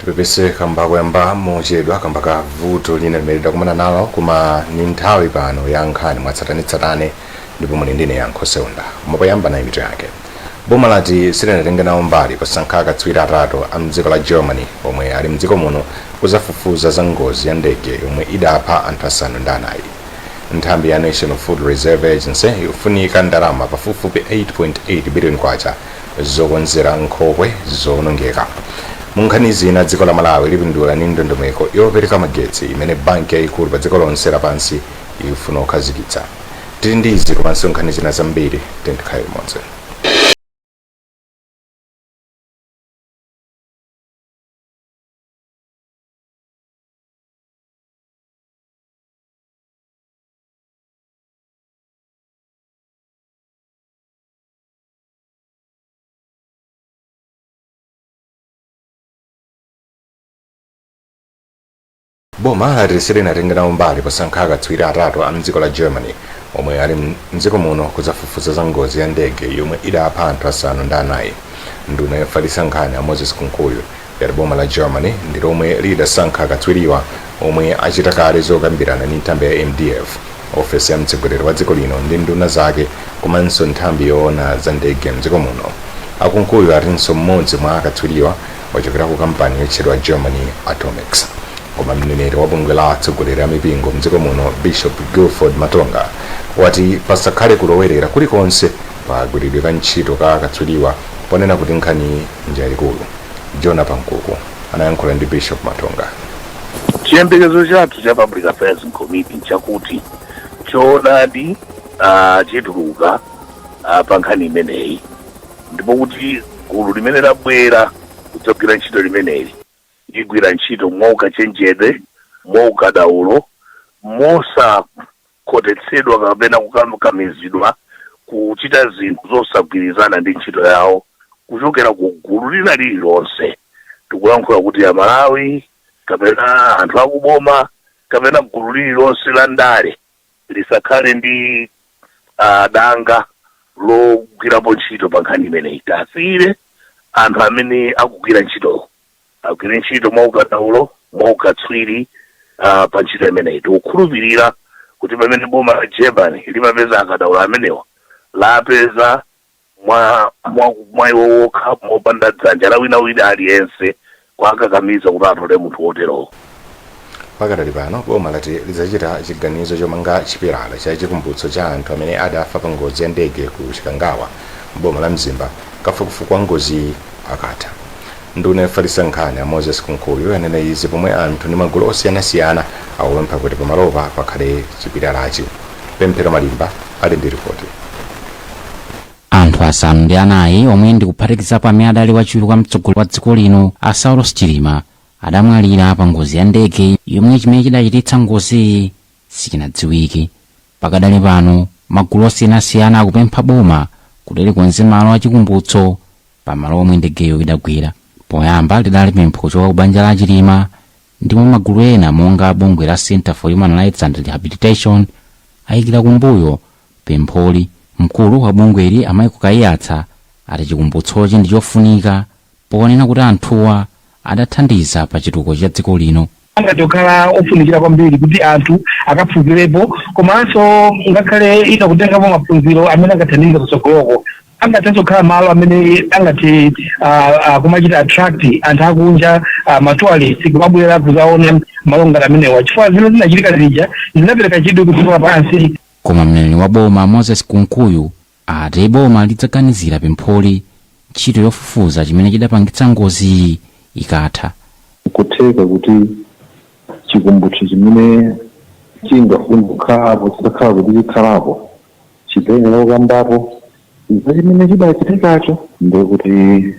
Tipepese kamba koyamba mochedwa kamba ka vuto lina limene takumana nalo, koma ni nthawi pano ya nkhani mwatsatanetsatane ndipo muli ndine Yankho Seunda. Mupoyamba na mitu yake: boma lati silinatenge nawo mbali posankha akatswiri atatu a mdziko la Germany omwe ali mdziko muno kuzafufuza za ngozi ya ndege yomwe idapha anthu 9. Nthambi ya National Food Reserve Agency ikufunika ndalama pafupifupi 8.8 billion kwacha zokonzera nkhokwe zowonongeka. Mu nkhani zina, dziko la Malawi lipindula ndi ndondomeko yopereka magetsi imene banki yayikulu pa dziko lonse lapansi ikufuna kukhazikitsa. Tili ndi izi komanso nkhani zina zambiri, tikhale limodzi. Boma lati silinatenge nawo mbali posankha akatswiri atatu a mdziko la Germany omwe ali mdziko muno kudzafufuza za ngozi ya ndege yomwe idapha anthu 9. Nduna yofalitsa nkhani a Moses Kunkuyu yati boma la Germany ndi lomwe lidasankha akatswiriwa omwe achita kale zokambirana ndi nthambi ya MDF, ofesi ya mtsogoleri wa dziko lino ndi nduna zake, komanso nthambi yoona za ndege mdziko muno. Akunkuyu atinso mmodzi mwa akatswiriwa wachokera ku kampani yotchedwa Germany Atomics. Koma mneneri wa bungwe la atsogoleri a mipingo mdziko muno, Bishop Guilford Matonga, wati pasakhale kulowerera kulikonse pa gwiridwe ka ntchito ka akatswiriwa, ponena kuti nkhani njayikulu. Jona Pankuku anayankhula ndi Bishop Matonga. Chiyembekezo chathu cha Public Affairs Committee nchakuti choonadi chituluka pa nkhani imeneyi, ndipo kuti gulu limene labwera kudzagwira ntchito limeneli ligwira ntchito mwaukachenjede, mwaukadaulo, mosakhotetsedwa kapena kukakamizidwa kuchita zinthu zosagwirizana ndi ntchito yawo kuchokera ku gulu lina lililonse. Tikulankhula kuti Amalawi kapena anthu akuboma kapena gulu lililonse la ndale lisakhale ndi danga logwirapo ntchito pa nkhani imeneyi. Tasiyire anthu amene akugwira ntchitowo agwire ntchito mwaukadaulo, mwaukatswiri pa ntchito imeneyi. Tikukhulupirira kuti pamene boma la Germany limapeza akadaulo amenewa, lapeza mwa iwo wokha, mopanda dzanja la wina wina aliyense kwakakamiza kuti atole munthu woterowo. Pakadali pano, boma lati lidzachita chiganizo chomanga chipilala cha chikumbutso cha anthu amene adafa pa ngozi ya ndege ku Chikangawa boma la Mzimba kafukufuku wa ngozi akatha. Nduna yofalitsa nkhani a Moses Kunkuyu anena izi pomwe anthu ndi magulu osiyanasiyana akupempha kuti pamalopa pakhale chipilalachi. Pemphero Malimba ali ndi ripoti. Anthu 9 omwe ndikuphatikizapo amene adali wachiwiri kwa mtsogoleri wa dziko lino a Saulos Chilima adamwalira pa ngozi ya ndege yomwe chimene chidachititsa ngoziyi sichinadziwike. Pakadali pano, magulu osiyanasiyana akupempha boma kuti likonze malo achikumbutso pamalo omwe ndegeyo idagwera. Poyamba lidali pempho kuchoka ku banja la Chilima, ndipo magulu ena monga bungwe la Center for Human Rights and Rehabilitation ayikira kumbuyo pempholi. Mkulu wa bungweli a Michael Kaiyatsa ati chikumbutsochi ndi chofunika, ponena kuti anthuwa adathandiza pa chitukuko cha dziko lino. Angati okhala ofunikira kwambiri kuti anthu akaphunzirepo, komanso ngakhale ina kutengapo maphunziro amene angathandize kutsogoloko. Angathenso kukhala malo amene angathe kumachita attract anthu akunja, ma tourist kumabwera kuzaona malo ngati amenewa, chifukwa zimene zinachitika zija zinapereka chidwi ku dziko lapansi. Koma mneneri wa boma Moses Kunkuyu ati boma lidzaganizira pempholi ntchito yofufuza chimene chidapangitsa ngoziyi ikatha. Kutheka kuti chikumbutso chimene chingafune kukhalapo, chitakhala kuti chikhalapo, chidzayenera kukambapo za chimene chidachitikacho. Ndiye kuti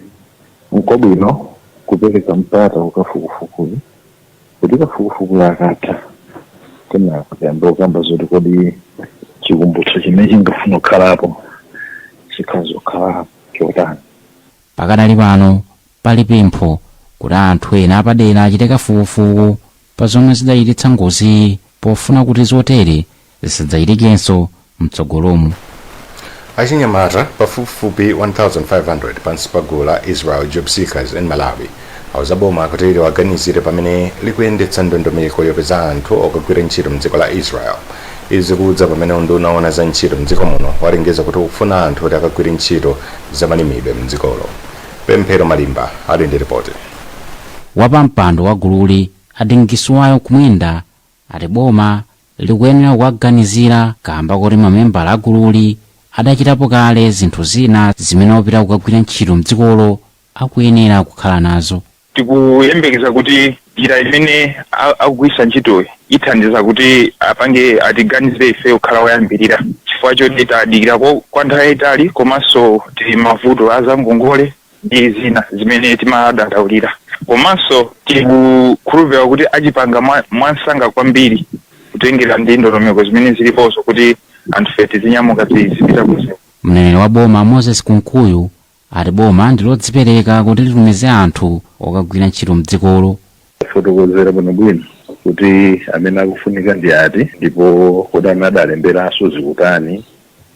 nkobwino kupereka mpata kukafukufukuyu, kuti kafukufuku akatha, kenako tiyambe kukamba zoti kodi chikumbutso chimene chingafune kukhalapo chikhala zokhala chotani. Pakadali pano, pali pempho kuti anthu ena apadera achite kafukufuku pa zomwe zidachititsa ngoziyi, pofuna kuti zotere zisadzachitikenso mtsogolomu. Achinyamata pafupifupi 1500 pansi pa gulu la Israel Job Seekers in Malawi Auza boma kuti liwaganizire pamene likuyendetsa ndondomeko yopeza anthu okagwira ntchito mdziko la Israel. Izi kudza pamene unduna owona za ntchito mdziko muno walengeza kuti ukufuna anthu kuti akagwire ntchito zamalimidwe mdzikolo. Pemphero Malimba ali ndi ripoti. Wapampando wa gululi, Adingisiwayo Kumwenda, ati boma likuyenera kuwaganizira kamba kuti mamembala a gululi adachitapo kale zinthu zina zimene opita kukagwira ntchito mdzikolo akuyenera kukhala nazo. Tikuyembekeza kuti njira imene akugwiritsa ntchitoyi ithandiza kuti apange atiganizire ife kukhala woyambirira, chifukwa choti tadikira kwa nthawi yayitali, komanso tili mavuto a zangongole ndi zina zimene timadandaulira. Komanso tikukhulupirira kuti achipanga mwansanga kwambiri kutengera ndi ndondomeko zimene ziliponso kuti anthufe tizinyamuka tizipita kuzewu. Mneneri wa boma, Moses Kunkuyu, ati boma ndi lodzipereka kuti litumize anthu okagwira ntchito mdzikolo. Fotokozera bwinobwino kuti amene akufunika ndi ati, ndipo kodi amene adalemberanso zikutani.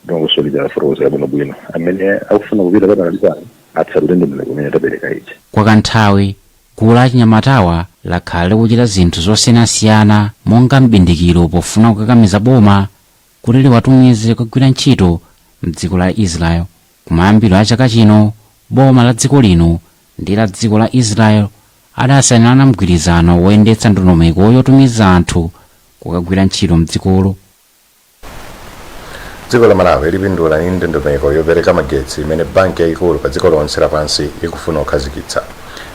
Dongosolo lija bwinobwino, amene akufuna kupita pakali pano atsatire ndondomeko imene tapereka ija. Kwa kanthawi gulu la achinyamatawa lakhala likuchita zinthu zosiyanasiyana monga mbindikiro pofuna kukakamiza boma kuti liwatumize kukagwira ntchito mdziko la Israel. Kumayambiro a chaka chino, boma la dziko lino ndi la dziko la Israel adasayinirana mgwirizano woyendetsa ndondomeko yotumiza anthu kukagwira ntchito mdzikolo. Dziko la Malawi lipindula ndi ndondomeko yopereka magetsi imene banki yayikulu pa dziko lonse lapansi ikufuna kukhazikitsa.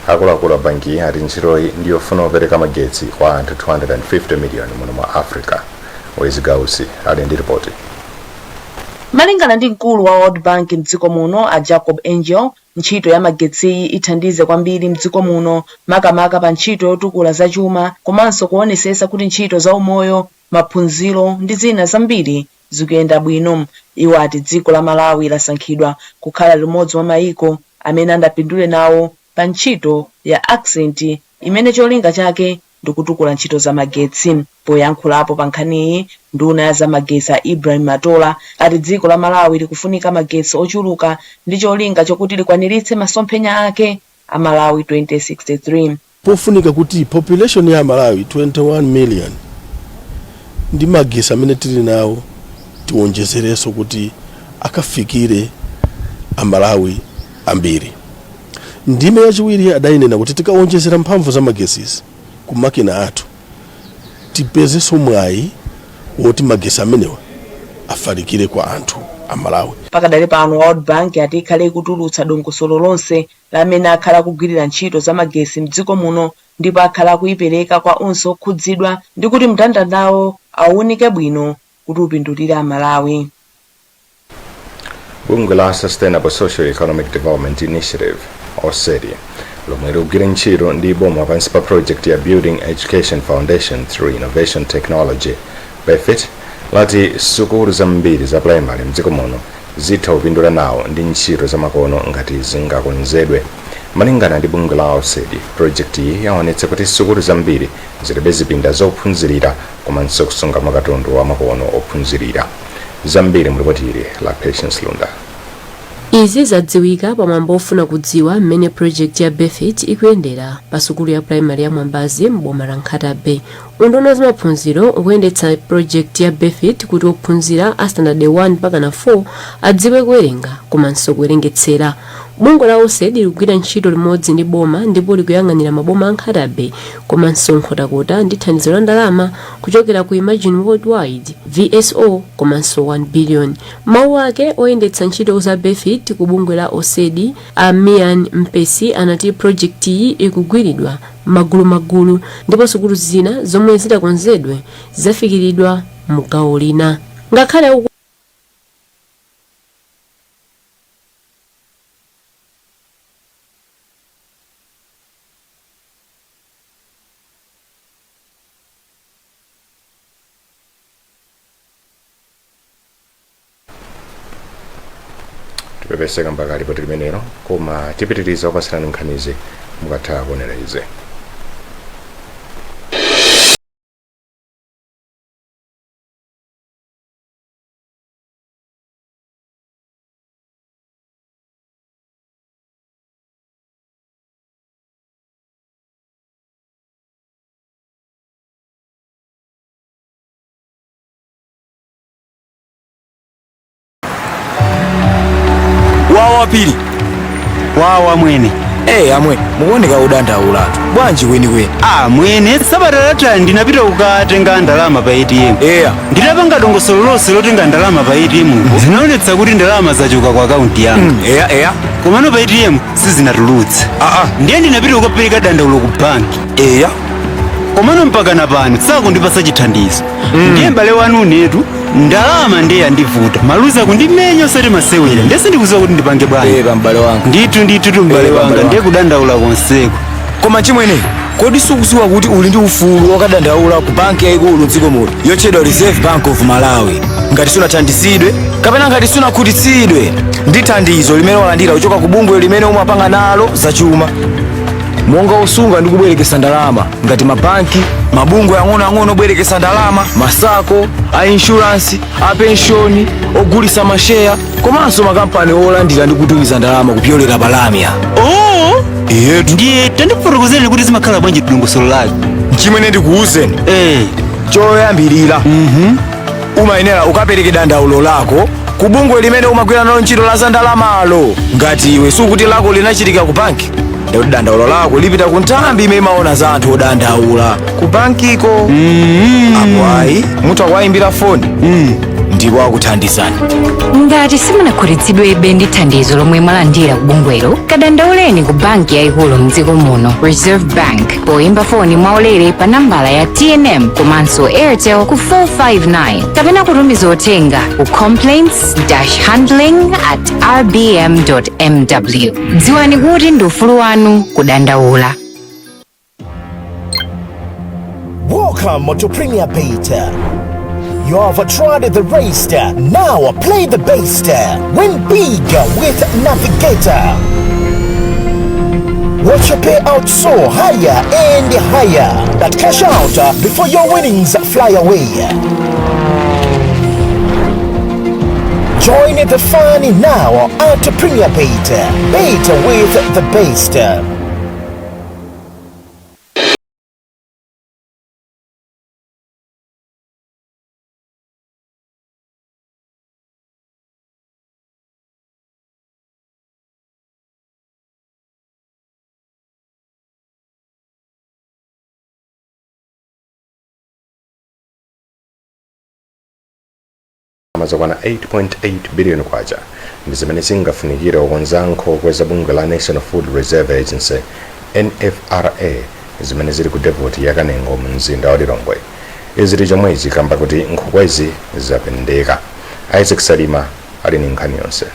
Akuluakulu a banki ati ntchitoyi ndiyofuna kupereka magetsi kwa anthu 250 miliyoni muno mwa Africa. Wezigausi ali ndi ripoti. Malingana ndi mkulu wa World Bank mdziko muno, a Jacob Angel, ntchito ya magetsiyi ithandize kwambiri mdziko muno, makamaka pa ntchito yotukula zachuma komanso kuonesesa kuti ntchito za umoyo, maphunziro ndi zina zambiri zikuyenda bwino. Iwo ati dziko la Malawi lasankhidwa kukhala limodzi mwa mayiko amene andapindule nawo pa ntchito ya Accent, imene cholinga chake ndikutukula ntchito za magetsi. Poyankhulapo pa nkhaniyi, nduna ya zamagetsi a Ibrahim Matola ati dziko la Malawi likufunika magetsi ochuluka ndi cholinga chokuti likwaniritse masomphenya ake a Malawi 2063. Pofunika kuti population ya Malawi 21 million ndi magesi amene tili nawo tiwonjezerenso kuti akafikire Amalawi ambiri. Ndime yachiwiri adayinena kuti tikawonjezera mphamvu za magesizi ku makina athu, tipezenso mwayi woti magesi amenewa afalikire kwa anthu a Malawi. Pakadali pano, World Bank ati ikhale ikutulutsa dongosolo lonse la amene akhala akugwirira ntchito za magesi mdziko muno, ndipo akhala akuyipereka kwa onse okhudzidwa ndi kuti mndandandawo awunike bwino kuti upindulire Amalawi. Bungwe la Sustainable Social Economic Development Initiative, USEDI, lomwe likugwira ntchito ndi boma pansi pa project ya Building Education Foundation through Innovation Technology, BEFIT, lati sukulu zambiri za primary mdziko muno zitha kupindula nawo ndi ntchito zamakono ngati zingakonzedwe. Malingana ndi bungwe la USEDI, project iyi yaonetsa kuti sukulu zambiri zilibe zipinda zophunzirira komanso kusungamo katundu wa makono ophunzirira. Zambiri mulipoti ili la Patience Lunda. Izi zadziwika pamwambo ofuna kudziwa mmene project ya BEFIT ikuyendera pa sukulu ya primary ya Mwambazi m'boma la Nkhata Bay. Unduna wa zamaphunziro ukuyendetsa project ya BEFIT kuti ophunzira a standard 1 mpaka na 4 adziwe kuwerenga komanso kuwerengetsera. Bungwe la USED likugwira ntchito limodzi ndi boma ndipo likuyang'anira maboma a Nkhata Bay komanso Nkhotakota ndi thandizo la ndalama kuchokera ku Imagine Worldwide, VSO komanso 1 billion. Mawu ake, oyendetsa ntchito za BEFIT ku bungwe la USED, a Mian Mpesi, anati project iyi ikugwiridwa magulumagulu ndipo sukulu zina zomwe zidakonzedwe zidzafikiridwa mu gawo lina. Ngakhale Tipepeseka mpaka ripoti limenelo, koma tipitiriza kupatsirani nkhanizi mukatha kuonera izi. Wapiri. Wawa mwene. Eh, amwe mukuoneka udandaulatu bwanji kwenikweni? Ah, mwene, sabata latha ndinapita kukatenga ndalama pa ATM. Eya. Nditapanga dongosolo lonse lotenga ndalama pa ATM, zinaonetsa kuti ndalama zachoka ku akaunti yanga. Eya eya. Komano pa ATM sizinatulutse. Aa. Ndiye ndinapita kukapereka dandaulo ku banki. Eya. Komano mpaka pano sakundipasa chithandizo. Ndiye m'bale wanu unetu ndalama ndiye yandivuta, maluza kundimenya osati masewera, ndiye sindikudziwa kuti ndipange bwanji. Eba m'bale wanga. Ndithu ndithu tu m'bale Eba, wanga, m'bale ndiye kudandaula konseko. Koma chimwene, kodi sukudziwa kuti uli ndi ufulu wokadandaula ku banki yayikulu mdziko muno yotchedwa Reserve Bank of Malawi ngati sunathandizidwe kapena ngati sunakhutitsidwe ndi thandizo limene walandira kuchoka ku bungwe limene umapanga nalo zachuma, monga osunga ndi kubwerekesa ndalama ngati mabanki, mabungwe ang'onoang'ono obwerekesa ndalama, ma SACCO, a insurance, a penshoni, ogulitsa masheya komanso makampani olandira ndi kutumiza ndalama kupyolera palamya? Oo. Iyetu. Ndiye tandifotokozereni kuti zimakhala bwanji dongosolo lake. Chimwene, ndikuwuzeni. Eh. Choyambirira, umayenera ukapereke dandaulo lako ku bungwe limene umagwira nalo ntchito la zandalamalo. Ngati iwe sukuti lako linachitika ku banki, ndikuti dandaulo lako lipita ku nthambi imene imaona za anthu odandaula ku bankiko. Apo ayi, mutha kuwayimbira foni ndipo akuthandizani. Ngati simunakhutitsidwebe ndi thandizo lomwe mwalandira ku bungwelo, kadandauleni ku banki yayikulu mdziko muno, Reserve Bank, poyimba foni mwaulere pa nambala ya TNM komanso Airtel ku 459 kapena kutumiza uthenga ku complaints-handling@rbm mw. Dziwani kuti ndi ufulu wanu kudandaula. Welcome to Premier Bet. You have tried the rest. Now play the best. Win big with Navigator. Watch your payout soar higher and higher. But cash out before your winnings fly away. Join the fun now at Premier Bet. Bet with the best. Zokwana 8.8 billion kwacha ndi zimene zingafunikire kukonza nkhokwe za bungwe la National Food Reserve Agency, NFRA, zimene zili ku depoti ya Kanengo mu mzinda wa Lilongwe. Izi zili chomwechi kamba kuti nkhokwezi zapendeka. Isaac Salima ali ndi nkhani yonse.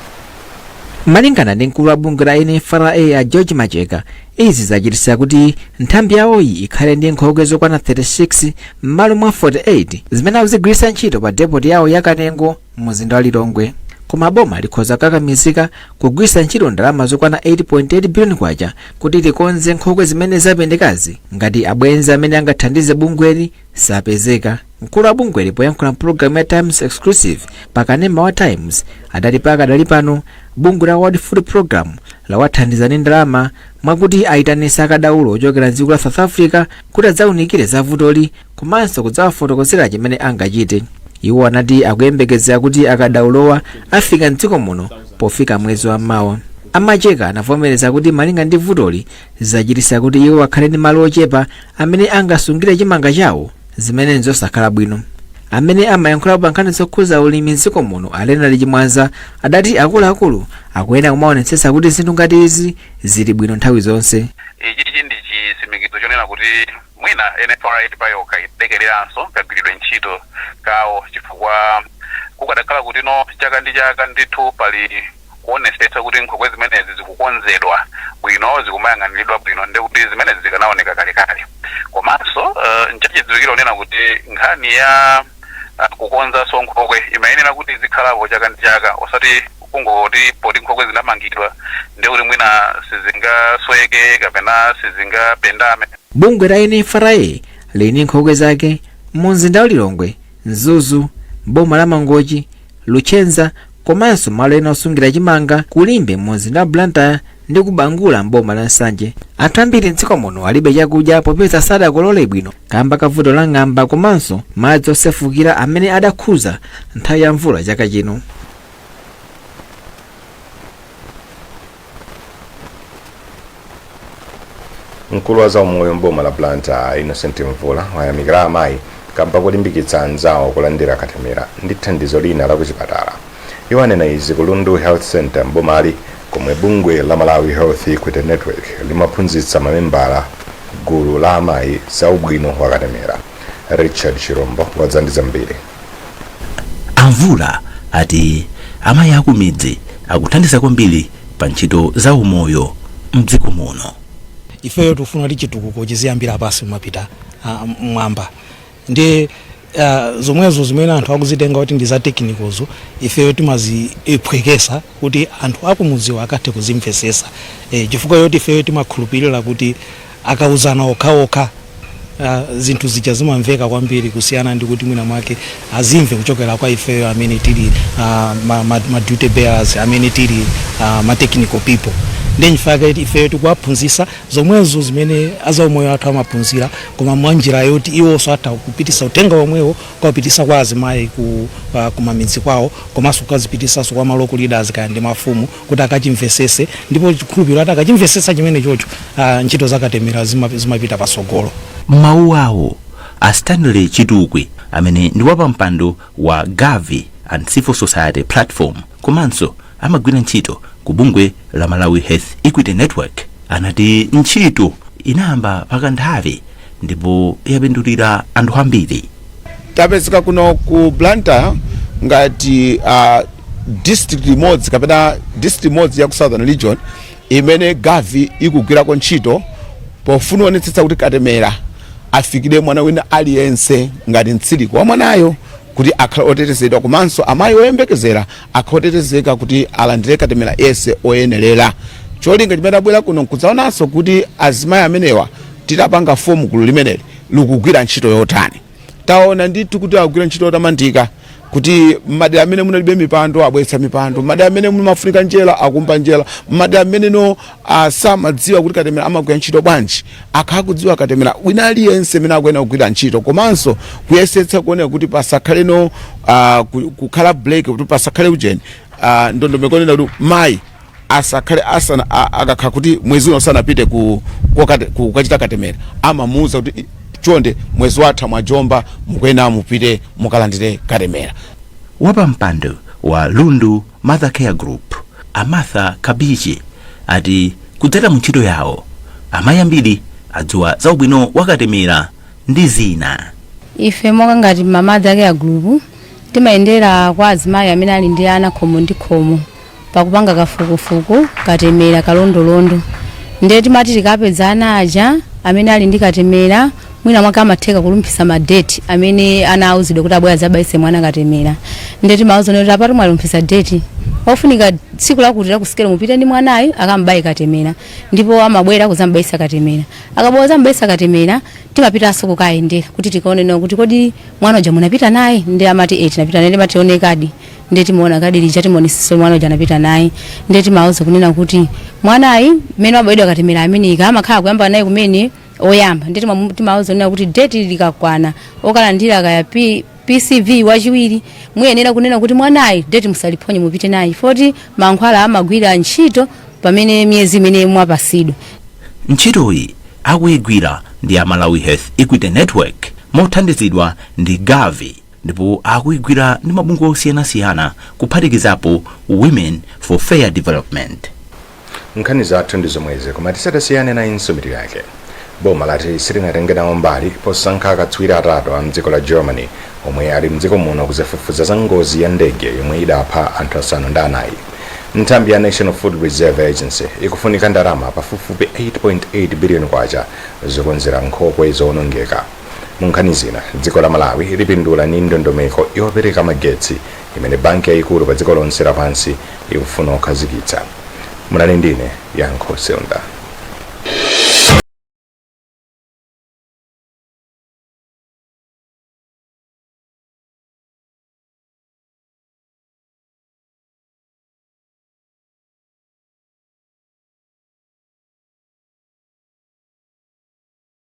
Malingana ndi mkulu wa bungwe la NFRA a George Macheka, izi zachititsa kuti nthambi yawoyi ikhale ndi nkhokwe zokwana 36 m'malo mwa 48 zimene akuzigwiritsa ntchito pa depoti yawo ya Kanengo mu mzinda wa Lilongwe. Koma boma likhoza kukakamizika kugwiritsa ntchito ndalama zokwana 8.8 billion kwacha kuti likonze nkhokwe zimene zapendekazi ngati abwenzi amene angathandize bungweli sapezeka. Mkulu wa bungweli poyankhula mpulogalamu ya Times Exclusive pakanema wa Times adati pakadali pano bungwe la World Food Program lawathandiza ndi ndalama mwakuti ayitanitsa akadaulo ochokera mdziko la South Africa kuti adzawunikire za vutoli komanso kudzawafotokozera chimene angachite. Iwo anati akuyembekezera kuti akadaulowa afika mdziko muno pofika mwezi wa mawa. Amacheka anavomereza kuti malinga ndi vutoli zachititsa kuti iwo akhale ndi malo ochepa amene angasungire chimanga chawo, zimene nzosakhala bwino. Amene amayankhulapo pa nkhani zokhuza ulimi mdziko muno a Leonard Chimwaza adati akuluakulu akuyenera kumaonetsetsa kuti zinthu ngati izi zili bwino nthawi zonse. Ichichi ndi chitsimikizo chonena kuti mwina NFRA payokha idekereranso kagwiridwe ntchito kawo, chifukwa kukadakhala kuti no chaka ndi chaka ndithu pali kuonesetsa kuti nkhokwe zimenezi zikukonzedwa bwino, zikumayang'aniridwa bwino, ndi kuti zimenezi zikanaoneka kalekale. Komanso nchachidziwikire kunena kuti nkhani ya kukonzanso nkhokwe imayenera kuti zikhalapo chaka ndi chaka, osati kungoti poti nkhokwe zinamangidwa ndi kuti mwina sizingasweke kapena sizingapendame. Bungwe la NFRA lili ndi nkhokwe zake mu mzinda wa Lilongwe, Mzuzu, boma la Mangochi, Luchenza komanso malo ena osungira chimanga kuLimbe mu mzinda wa Blantyre ndi kuBangula mboma la Nsanje. Anthu ambiri mdziko muno alibe chakudya popeza sadakolole bwino kamba ka vuto la ng'amba komanso madzi osefukira amene adakhuza nthawi ya mvula chaka chino. Mkulu wa zaumoyo mboma la Blantyre, Innocent Mvula, wayamikira amayi kamba kulimbikitsa anzawo kulandira katemera ndi thandizo lina la kuchipatala. Iwo anena izi ku Lundu Health Center mbomali, komwe bungwe la Malawi Health Equity Network limaphunzitsa mamembala gulu la amayi za ubwino wa katemera. Richard Chirombo wadza ndi zambiri. Amvula ati amayi akumidzi akuthandiza kwambiri pa ntchito za umoyo mdziko muno. Ifeyo tikufuna kuti chitukuko chiziyambira pasi mapita mwamba. Ndi zomwezo zimene anthu akuzitenga kuti ndi za technicalzo, ifeyo timaziphwekesa kuti anthu akumudziwa akathe kuzimvesesa, chifukwa yoti ifeyo timakhulupirira kuti akauzana okhaokha, zinthu zija zimamveka kwambiri kusiyana ndi kuti mwina mwake azimve kuchokera kwa ifeyo amene tili ma duty bearers, amene tili ma technical people. Ndi nchifukwa ifeyo tikuwaphunzitsa zomwezo zimene azaumoyo athu amaphunzira, koma mwanjira yoti iwonso atha kupitisa uthenga omwewo, kuwapitisa kwa azimayi kumamidzi kwawo, komanso kukazipitisanso kwa ma local leaders kaya ndi mafumu kuti akachimvesese. Ndipo chikhulupiriro ati akachimvesesa chimene chocho, ntchito zakatemera zimapita pasogolo. M'mawu awo, a Stanley Chitukwi, amene ndi wapampando wa Gavi and Civil Society Platform komanso amagwira ntchito ku bungwe la Malawi Health Equity Network, anati ntchito inayamba pakanthawi ndipo yapindulira anthu ambiri. Tapezeka kuno ku Blantyre ngati district imodzi kapena district imodzi ya ku Southern Region imene Gavi ikugwirako ntchito pofuna kuonetsetsa kuti katemera afikire mwana wina aliyense ngati mtsiliko wa mwanayo kuti akhale otetezedwa, komanso amayi oyembekezera akhale otetezeka kuti alandire katemera yense oyenerera. Cholinga chimene abwera kuno nkudzaonanso kuti azimayi amenewa titapanga form gulu limeneli likugwira ntchito yotani. Taona ndithu kuti akugwira ntchito yotamandika, kuti madera amene munalibe mipando abweretsa mipando, madera amene mumafunika njera akumba njera, madera amene no samadziwa kuti katemera amagwira ntchito bwanji akhala kudziwa katemera wina aliyense amene akuyenera kugwira ntchito, komanso kuyesetsa kuoneka kuti pasakhale no kukhala break, kuti pasakhale ujeni ndondomeko yonena kuti mayi asakhale asana akakhala kuti mwezi uno sanapite kukachita katemera, amamuwuza kuti chonde, mwezi watha mwajomba, mukuyenera mupite mukalandire katemera. Wapampando wa Lundu Mother Care Group, Amartha Kabichi, ati kudzera mu ntchito yawo amayi ambiri adziwa za ubwino wa katemera ndi zina. Ife monga ngati ma Mother Care Group timayendera kwa azimayi amene ali ndi ana khomo ndi khomo pakupanga kafukufuku katemera kalondolondo. Ndiye timati tikapeza ana aja amene ali ndi katemera, mwina mwake amatheka kulumphisa madeti amene ana auzidwa kuti abwera zabayise mwana katemera. Ndiye timawuza kuti apatu mwalumphisa deti, ofunika tsiku lakuti lakusikelo mupite ndi mwanayo akambaye katemera. Ndipo amabwera kuzambayisa katemera. Akabwera kuzambayisa katemera, timapitanso kukayendera kuti tikaone nawo kuti kodi mwana uja munapita naye? Ndi amati eh, tinapita naye. Ndimati tione kadi. Ndiye timaona kadi lija, timaonesenso mwana uja anapita naye. Ndiye timawuza kunena kuti mwanayi mmene wabayidwa katemera ameneka amakhala kuyamba naye kumene oyamba. Ndiye timawuza kunena kuti deti likakwana okalandira kaya PCV wachiwiri, muyenera kunena kuti mwanayi deti musaliphonye, mupite naye, foti mankhwala amagwira ntchito pamene miyezi imene mwapasidwa. Ntchitoyi akuyigwira ndi a Malawi Health Equity Network mothandizidwa ndi Gavi, ndipo akuyigwira ndi mabungwe osiyanasiyana kuphatikizapo Women for Fair Development. Nkhani zathu ndi zomwezi, koma tisadasiyane nayinso mitu yake. Boma lati silinatenge nawo mbali posankha akatswiri atatu a mdziko la Germany omwe ali mdziko muno kuzafufuza za ngozi ya ndege yomwe idapha anthu 9. Nthambi ya National Food Reserve Agency ikufunika ndalama pafupifupi 8.8 billion kwacha zokonzera nkhokwe zowonongeka. Mu nkhani zina, dziko la Malawi lipindula ndi ndondomeko yopereka magetsi imene banki yayikulu pa dziko lonse lapansi ikufuna kukhazikitsa. Munali ndine Yankho Seunda.